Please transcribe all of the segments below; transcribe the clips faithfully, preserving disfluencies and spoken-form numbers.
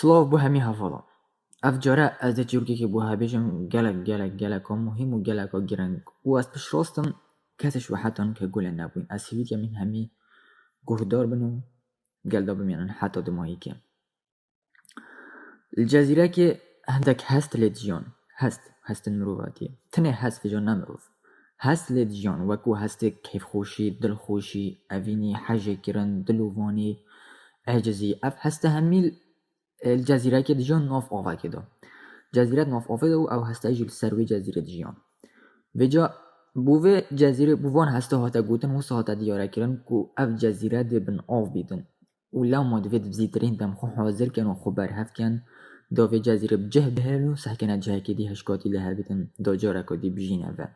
Silav bo hemî hevalan. Ev care ez dê çîrokekê bo hebêjim gelek, gelek, geleka muhîm û geleka gireng. Û ez piştrast im kesê ji we hetan ke gule nebûn. Ez hêvî dikim hîn hemî guhdar bin û gel de bimînin heta dumahîkê. Li Cezîrekê hindek hest lê dijiyan. Hest, hestên mirovatiyê. Tinê hest vêca ne mirov. Hest lê dijiyan, wekû hestê keyfxweşî, dilxweşî, evînî, hejêkirin, dilovanî, ecizî. Ev heste hemî li Cezîrekê dijiyan nav avekê de. Cezîre di nav avê de û ew heste jî li ser wê cezîrê dijiyan. Vêca bo vê cezîrê, bo van heste hate gotin, wisa hate diyarekirin ku ev cezîre dê bin av bîtin. Û lewma divê di zîtirîn dem xwe hazir ken û xwe berhev ken, da vê cezîrê bi cih bihêlin û sehkene cihekê dî hişkatî lê hev bidin, da careka dî bijîne ve.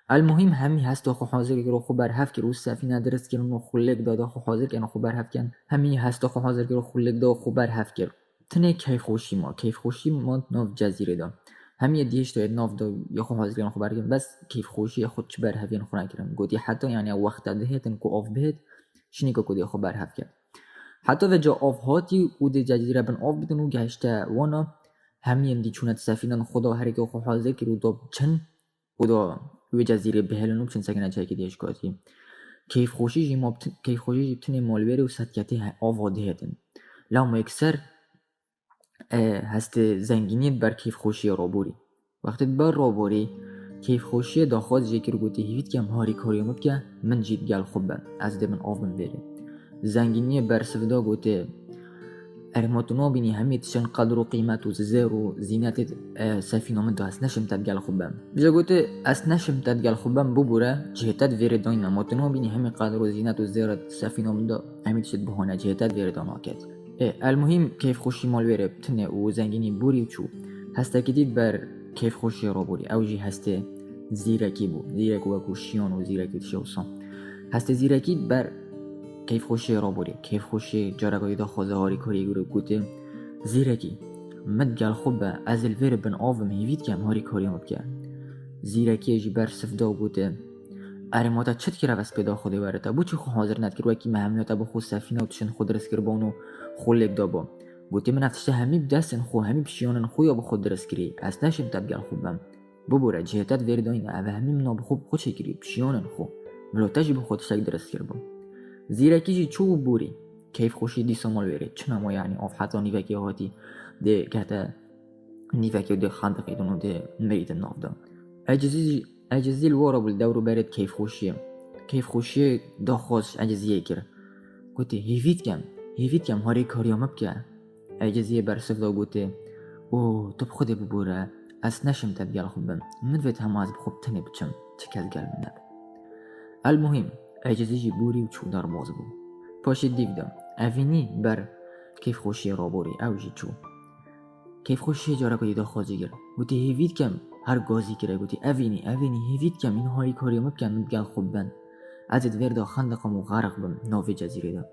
Elmuhîm hemî hesta xwe hazir kir û xwe berhev kir û sefîne dirist kirin û xwe lêk da, da xwe hazir ken û xwe berhev ken. Hemî hesta xwe hazir kir û xwe lêk da û xwe berhev kir. Tinê keyfxweşî ma. Keyfxweşî ma nav cezîrê de. Hemî yê dihişta yê nav de ya xwe hazir kirin, xwe berhev kirin. Bes keyfxweşî ya xwe çi berhevên xwe nekirin. Gotî heta, yani, ew wexta dihêtin ku av bihêt, şinîka ku dê xwe berhev kir. Heta vêca av hatî û dê cezîre bin av bidin û gehişte wana, hemî yên dî çûne di sefînan xwe da, herêkê xwe hazir kir û da biçin û da wê cezîrê bihêlin û biçin sekine cihekê dî hişkatî. Keyfxweşî jî ma bi tin-, keyfxweşî jî bi tinê ma li wêrê û setketê he-, ava dihêtin. Lewma yekser, e, hestê zengîniyê diber keyfxweşiyê raborî. Wextê diber raborî, keyfxweşiyê daxwaz jê kir, gotî, hêvî dikem harîkariya min bike, min jî digel xwe be. Ez dê min av bim vêrê. Zengîniyê bersiv da, gotê, erê ma tu nabînî hemî tiştên qedr û qîmet û zêr û zînetê, e, sefîna min de, ez neşim te digel xwe bem. Vêca gotê, ez neşim te digel xwe bem, bibûre, cihê te di vêrê dayî ne. Ma tu nabînî hemî qedr û zînet û zêr sefîna min de, hemî tişt bihane, cihê te di vêrê de naket. Ê, elmuhîm keyfxweşî ma li wêrê bi tinê û zengînî borî û çû. Hestekî dî ber keyfxweşiyê raborî. Ew jî hestê zîrekî bû. Zîrek wekû şiyan û zîrekî dişê wisa. Hestê zîrekî ber keyfxweşiyê raborî. Keyfxweşiyê careka dî daxwaza harîkariyê gure, gotê, zîrekî, min digel xwe be, ez li vêrê bin av im, hêvî dikem harîkariya min bike. Zîrekiyê jî bersiv da û gotê, erê ma te çi dikir ev ez pêda xwe dê were te? Boçî xwe hazir nedikir? Wekî me hemiya te bi xwe sefîne û tiştên xwe dirist kiribûn û xwe lêk dabû. Gotê, min ev tişte hemî bi destên xwe, hemî bi şiyanên xwe ya bi xwe dirist kirî. Ez neşim te digel xwe bem. Bibûre, cihê te di vêrê dayî ne, ev hemî min a bi xwe, bi xwe çêkirî, bi şiyanên xwe. Bila te jî bi xwe tiştek dirist kiribû. Zîrekî jî çû û borî. Keyfxweşî dîsa ma li wêrê. Çi nema, yani, av heta nîvekê hatî, dê kete nîvekê dê xendiqîtin û dê mirîtin nav de. Ecizî jî, ecizî li wara bû, li dewr û berê di keyfxweşiyê. Keyfxweşiyê daxwaz ji eciziyê kir. Gotê, hêvî dikem, hêvî dikem, harîkariya min bike. Eciziyê bersiv da, gotê, o, tu bi Xwedê bibûre, ez neşim te digel xwe bim. Min divêt hema ez bi xwe bi tenê biçim, çi kes gel min nebe. Elmuhîm, ecizî jî borî û çû, derbas bû. Paşê dîv de, evînî ber keyfxweşiyê raborî, ew jî çû. Keyfxweşiyê careka dî daxwazî kir. Gotî, hêvî dikem, her gazî kire, gotî, evînî, evînî, hêvî dikem, hîn harîkariya min bikin, min digel xwe bibin. Ez ê di vêr de xendiqim û xeriq bim, navê cezîrê de.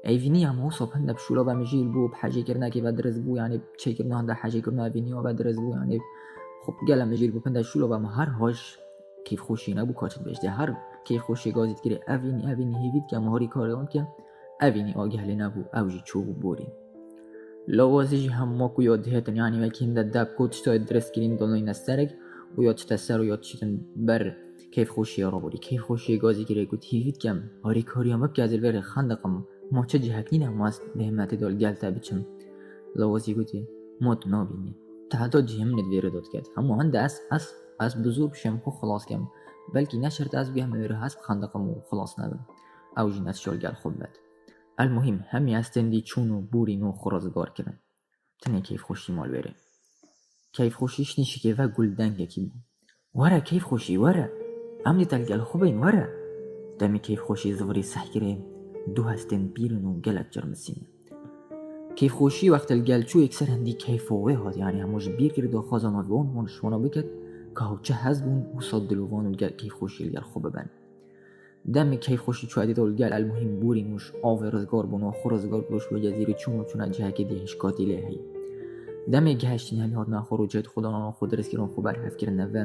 Evînî hema wisa pinde bi şûla ve mijîl bû, bi hejêkirinekê ve dirist bû, yani çêkirina hinde hejêkirina evîniya ve dirist bû, yani xwe gele mijîl bû, pinde şûla ve, ma her haj keyfxweşî nebû, ka çi dibêjtê. Her keyfxweşiyê gazî dikirê, evînî, evînî, hêvî dikem, harîkariya min bike, evînî ageh lê nebû, ew jî çûbû borî. Lawazî jî hema ku ya dihêtin, yani wekî hinde deb ku tiştayê dirist kirîn donîne serek û ya çite ser û ya çitin ber keyfxweşiyê raborî. Keyfxweşiyê gazî kirê, got, hêvî dikem, harîkariya min bike, ez li vêrê xendiqim. Ma çi cihek nîne, ma ez bi himmetê de li gel te biçim. Lawazî gotê, ma tu nabînî. Tu heta cihê min ê di vêrê de diket. Hema hinde ez, ez, ez bi zor bişêm xwe xilas kem. Belkî ne şert ez biheme vêrê, ez bixendiqim û xilas nebim. Ew jî neşa li gel xwe bibet. Elmuhîm, hemî hestên dî çûn û borîn û xwe rizgar kirin. Tenê keyfxweşî ma li wêrê. Keyfxweşî şinî şikê ve gul dengekî bû. Were keyfxweşî, were. Em dê te li gel xwe bên, were. Demê keyfxweşî zivirî sehkirê, du hestên pîr in û gelek cirmisî ne. Keyfxweşî wextê li gel çû, yekser hindî keyfa wê hat, yani hema ji bîr kir daxwaza navê wan, wan ji wana biket, ka ew çi hez bûn, wisa dilovan û li gel keyfxweşî li gel xwe biben. Demê keyfxweşî çû edî da li gel elmuhîm borîn û ji avê rizgar bûn û xwe rizgar kir û ji wê cezîrê çûn û çûne cihekê dî hişkatî lê heyî. Demê gehiştîn hemî hatin xwe rûçêt xwe danan û xwe dirist kirin û xwe berhev kirin neve.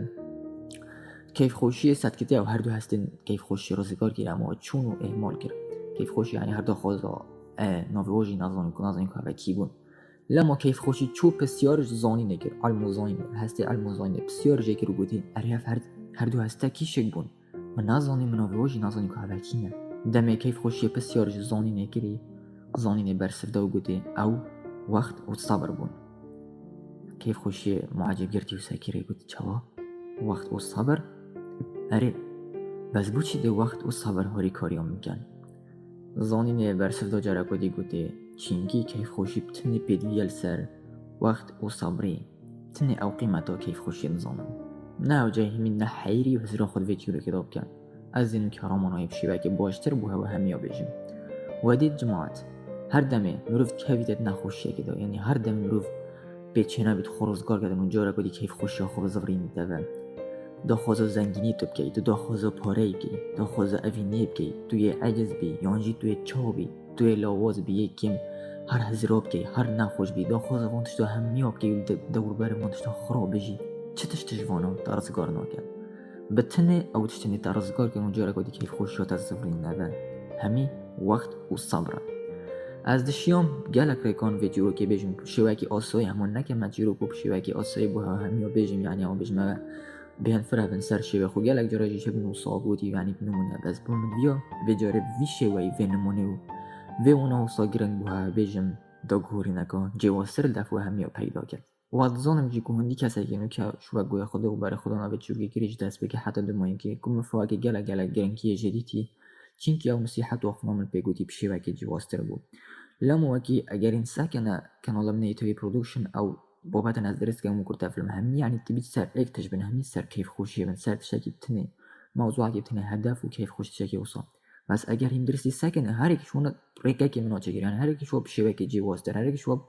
Keyfxweşiyê setkitê ew her du hestên keyfxweşî rizgar kir, ema çûn û ihmal kir. Keyfxweşî, yani her daxwaza, e, navê wan jî nazanin ku, nazanin ku ev kî bûn. Lema keyfxweşî çû pisyar ji zanînê kir, elm û zanînê, hestê elm û zanînê pisyar jê kir û gotê, erê ev her, her du heste kîşek bûn? Min nezanî, min navê wan jî nezanî ku ev kî ne. Demê keyfxweşiyê pisyar ji zanînê kirî, zanînê bersiv da û gotê, ew wext û sebir bûn. Keyfxweşiyê muecib girtî û sekirê got, çawa? Wext û sebir? Erê, bes bo çi dê wext û sebir harîkariya min ken? Zanînê bersiv da careka dî gotê, çînkî keyfxweşî bi tinê pêdivî ye li ser wext û sebrî. Tinê ew qîmeta keyfxweşiyê dizanin. Ne ew cayê himî ne heyrî û hizra xwe di vê çîrokê de bikin. Ez ê nû karamanayê bi şêwekê baştir bo hewe hemiya bêjim. We dît cimat, her demê mirov dikevîte di nexweşiyekê de, yanî her demê mirov pê çênebî, xwe rizgar kerdin û careka dî keyfxweşiya xwe bizivirînîte ve. Daxwaza zengînî tu bikey, tu daxwaza pareyê bikey, daxwaza evînê bikey, tu yê eciz bî, yan jî tu yê çawa bî, tu yê lawaz bî, yê kêm, her hizra bikey, her nexweş bî, daxwaza van tişta hemiya bikey û de-, dewrberê van tişta xirab bijî. Çi tişt ji vana te rizgar nake? Bi tinê ew tiştên ê te rizgar kirin û careka dî keyfxweşiya te zivirîne ve. Hemî wext û sebr e. Ez dişiyam gelek rêkan vê çîrokê bêjim, bi şêwekî asayî, hema neke me çîrok û bi şêwekî asayî bo hewe hemiya bêjim, yanî ew bêjime ve bêhn fireh bin ser şêwê xwe. Gelek cara jî çi bin wisa gotî, yanî bi nimûne, bes bo min viya vê carê vî şêweyî, vê nimûnê û vê wana wisa giring bo hewe bêjim, da guhorîneka cêwaztir li def we hemiya peyda kir. Wa dizanim jî ku hindî kesekî nû ke şûvek goya Xwedê û berê Xwedana vê çîrokê kirî ji dest bike heta du mayekê, ku min fewakê gelek gelek giringiyê jê dîtî, çînkî ew nesîhet û axiftina min pê gotî bi şêwekê cîwaztir bû. Lema wekî egerîn sekene kanala min ê T V Production ew babetên ez dirist kem û kurte film hemî, yanî tibî ser êk tişt bin, hemî ser keyfxweşiyê bin, ser tiştekî tinê, mewzuekî tinê, hedef û keyfxweş tiştekî wisa. Bes eger hîn diristî sekene, her êkî ji wana rêkekê min a çêkir, yanî her êkî ji wa bi şêwekê cîwaztir, her êkî ji wa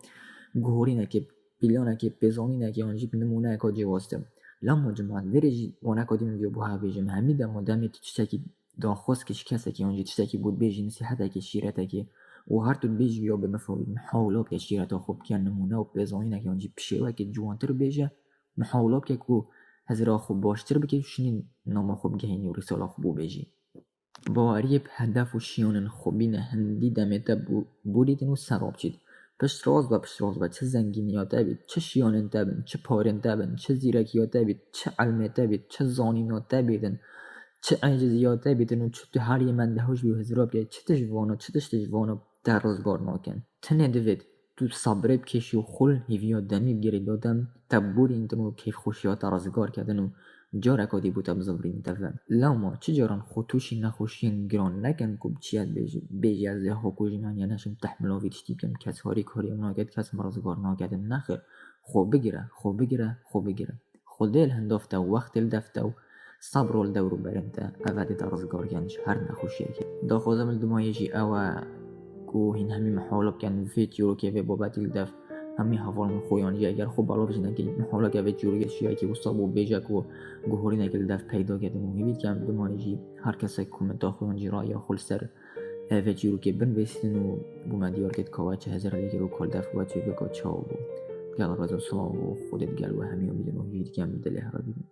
guhorînekê, pîlanekê, pêzanînekê yan jî bi nimûneyeka cêwaztir. Lema cimat, vêrê jî waneka dî min viya bo hewe bêjim, hemî dema demê tu tiştekî daxwaz kî ji kesekî yan jî tiştekî bo dibêjî, nesîhetekê, şîretekê û her tu dibêjî ya bi mifawî, mihawila bike şîreta xwe bike nimûne û pêzanînek yan jî bi şêwekê ciwantir bêje, mihawila bike ku hizra xwe baştir bike û şinî nama xwe bigehînî û rîsala xwe bo bêjî. Baweriyê bi hedef û şiyanên xwe bîne hindî demê te bo-, borîtin û serabçît. Piştrast be, piştrast be, çi zengîniya te bît, çi şiyanên te bin, çi parên te bin, çi zîrekiya te bît, çi elmê te bît, çi zanîna te bîtin, çi eciziya te bîtin û çi tu her yê mendehûş bî û hizra bikê, çi tişt vana, çi tişt ji vana te rizgar nakin. Tinê divêt tu sebrê bikêşî û xul hêviya demî bi girêda dem te borîntin û keyfxweşiya te rizgar kedin û careka dî bo te bizivirînte ve. Lewma çi caran xwe tûşî nexweşiyên giran nekin ku biçî ez bêjî, bêjî ez ê xwe kujim yan ya neşim tehmila vî tiştî bikim, kes harîkarî min naket, kes min rizgar nakedin. Nexêr, xwe bigire, xwe bigire, xwe bigire. Xwedê li hindav te û wextê li def te û sebra li dewr û berên te, ev e dê te rizgar ken ji her nexweşiyekê. Daxwaza min li dimayê jî ew e ku hîn hemî mihawla bikin vê çîrokê, vê babetî li def hemî hevalên xwe yan jî eger xwe belav jî nekî, mihawla ke vê çîrokê şiyekî wisa bû bêje ku guhorînekê li def peyda kedin û hêvî dikem li dimayê jî her kesek komenta xwe yan jî raya xwe li ser, e, vê çîrokê binivîsîtin û bo me diyar ket ka we çi hizir lê kir û ka li def we çi bika çawa bû. Gel rêz û silav û Xwedê digel we hemiya bidin û hêvî dikem dilê hewe bînin.